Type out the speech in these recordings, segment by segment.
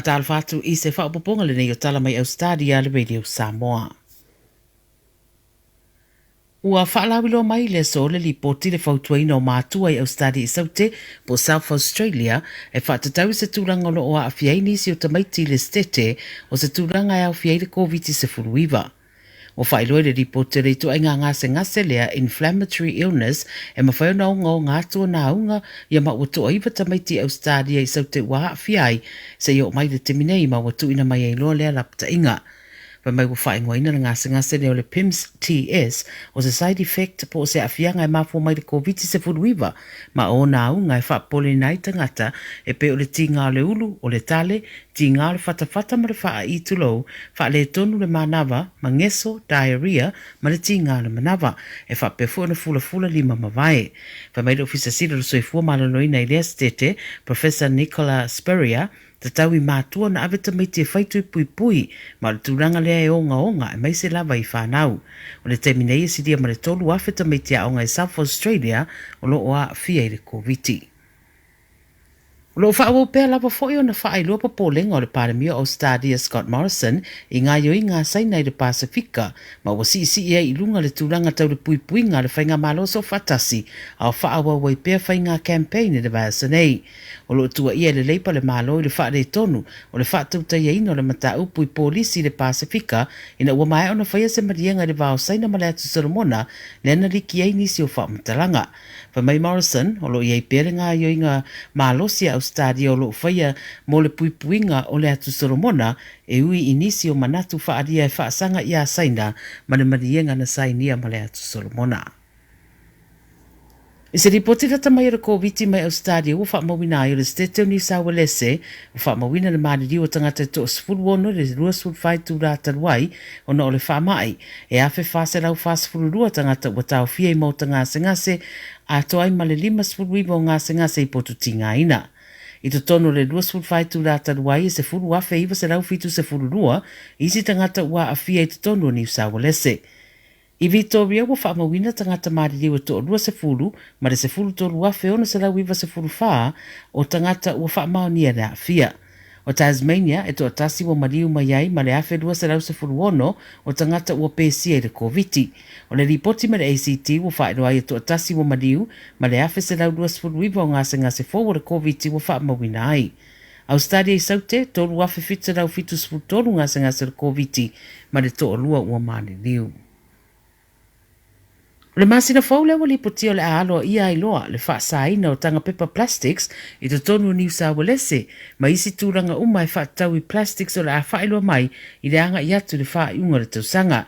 Faatalofa atu i se faaopoopoga lenei o Tala mai Ausetalia a le Radio Samoa. Ua faalauiloa mai i le aso le lipoti le fautuaina o matua i Ausetalia i Saute po o South Australia e faatatau i se tulaga o lo o aafia ai nisi o tamaiti i le Setete o se tulaga e aofia ai le Koviti-19. Ua faailoa i le lipoti o le ituaiga gasegase lea, inflammatory illness, e mafai ona ogaoga atu ona auga ia ma ua toaiva tamaiti i Ausetalia i Saute ua aafia ai seia oo mai i le taimi nei ma ua tuuina mai ai loa lea lapataiga. Fai mai ua faaigoaina le gasegase lea o le PIMS-TS, o se side effect po o se aafiaga e mafua mai i le Koviti-19 ma o ona auga e faapopoleina ai tagata e pei o le tiga o le ulu, o le tale, tiga o le fatafata ma le faaaii tulou, faaletonu le manava, mageso, diarrhea, ma le tiga o le manava. E faapea foi ona fulafula lima ma vae. Fai mai le Ofisa Sili o le Soifua Maloloina i lea Setete, Professor Nicola Spurrier, Tatau i matua ona ave tamaiti e fai tui puipui, ma o le tulaga lea e ogaoga aemaise lava i fanau. O le taimi nei e silia ma le 3,000 tamaiti aoga i South Australia o lo o aafia i le Koviti. O lo o faaauau pea lava foi ona faailoa popolega o le Palemia o Ausetalia Scott Morrison i gaoioiga a Saina i le Pasefika ma ua siisii ai i luga le tulaga tau le puipuiga a le faigamalo soofaatasi a o faaauau ai pea faiga campaign i le vaiaso nei. O lo o tuuaia e le Leipa le Malo i le faaletonu o le faatautaiaina o le mataupu i polisi i le Pasefika ina ua maea ona faia se maliega i le va o Saina ma le Atu Solomona lea na liki ai nisi o faamatalaga. Fai mai Morrison, o lo o i ai pea le gaoioiga malosi a Ausetalia o lo o faia mo le puipuiga o le Atu Solomona e ui i nisi o manatu faaalia e faasaga iā Saina ma le maliega na sainia ma le Atu Solomona. I se lipoti lata mai o le Koviti mai Ausetalia ua faamauina ai o le Setete o Niu Sauelese ua faamauina le maliliu o tagata e toa-16 i le 24 itula talu ai ona o le faamai. E 1,442 tagata ua taofia i maota gasegase atoa ai ma le 59 o gasegase i potu tigaina. I totonu o le 24 itula talu ai e 10,972 isi tagata ua aafia i totonu o Niu Sauelese. I Vitoria ua faamauina tagata maliliu e toalua sefulu ma le 13,694 o tagata ua faamaonia le aafia. O Tasmania e toatasi ua maliu mai ai ma le 1,216 o tagata ua pesia i le Koviti. O le lipoti mai le ACT ua faailoa ai e toatasi ua maliu ma le 1,129 o gasegase fou o le Koviti ua faamauina ai. Ausetalia i Saute, 3,773 gasegase o le Koviti ma le toalua ua maliliu. O le masina fou lea ua lipotia o le a aloaia ai loa le faasaina o taga pepa plastics i totonu o Niu Sauelese ma isi tulaga uma e faatatau i plastics o le a faailoa mai i le agai atu i le faaiuga o le tausaga.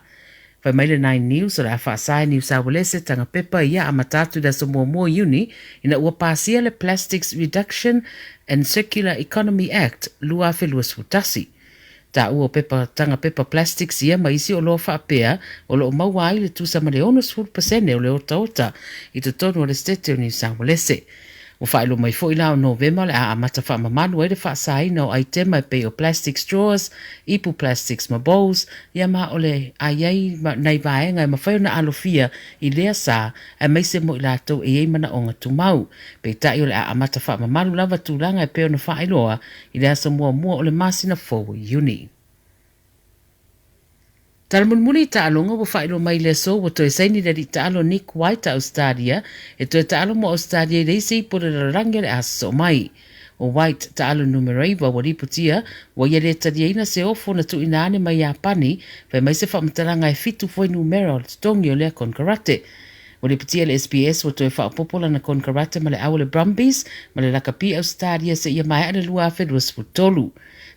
Fai mai le Nine News o le a faasa e Niu Sauelese taga pepa ia amata atu i le aso muamua o Iuni ina ua pasia le Plastics Reduction and Circular Economy Act 2021. Taua o pepa taga pepa plastics ia ma isi oloa faapea o lo o maua ai le tusa ma le 60% o le otaota i totonu o le Setete o Niu Sauelese. Ua faailoa mai foi la o Novema o le a amata faamamalu ai le faasaina o aitema e pei o plastic straws, ipu plastics ma bowls, ia ma o le a i ai nai vaega e mafai ona alofia i lea sa aemaise mo i latou e i ai manaoga tumau. Peitai o le a amata faamamalu lava tulaga e pei ona faailoa i le aso muamua o le masina fou o Iuni. Tala mulimuli i taaloga ua faailoa mai i le aso ua toe saini le alii taalo Nick White a Ausetalia e toe taalo mo Ausetalia i le isi ipu o le lalolagi o le a sosoo mai. O White, taalo numera 9, ua lipotia ua ia le taliaina se ofo na tuuina ane mai Iapani fai mai se faamatalaga e fitu fuainumera o le totogi o lea konekarate. Ua lipotia e le SBS ua toe faaopoopo lana konekarate ma le au o le Brumbies ma le lakapi Ausetalia seia maea le 2023.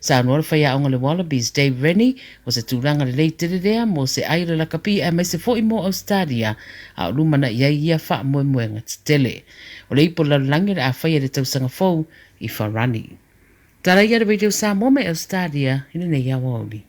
Saunoa le faiaoga o le Wallabies, Dave Rennie, o se tulaga lelei tele lea mo se ai o le lakapi aemaise foi mo Ausetalia, a o lumanai ai ia faamoemoega tetele. O le ipu o le lalolagi o le a faia i le tausaga fou i Farani. Tala ia le Radio Samoa mai Ausetalia i lenei aoauli.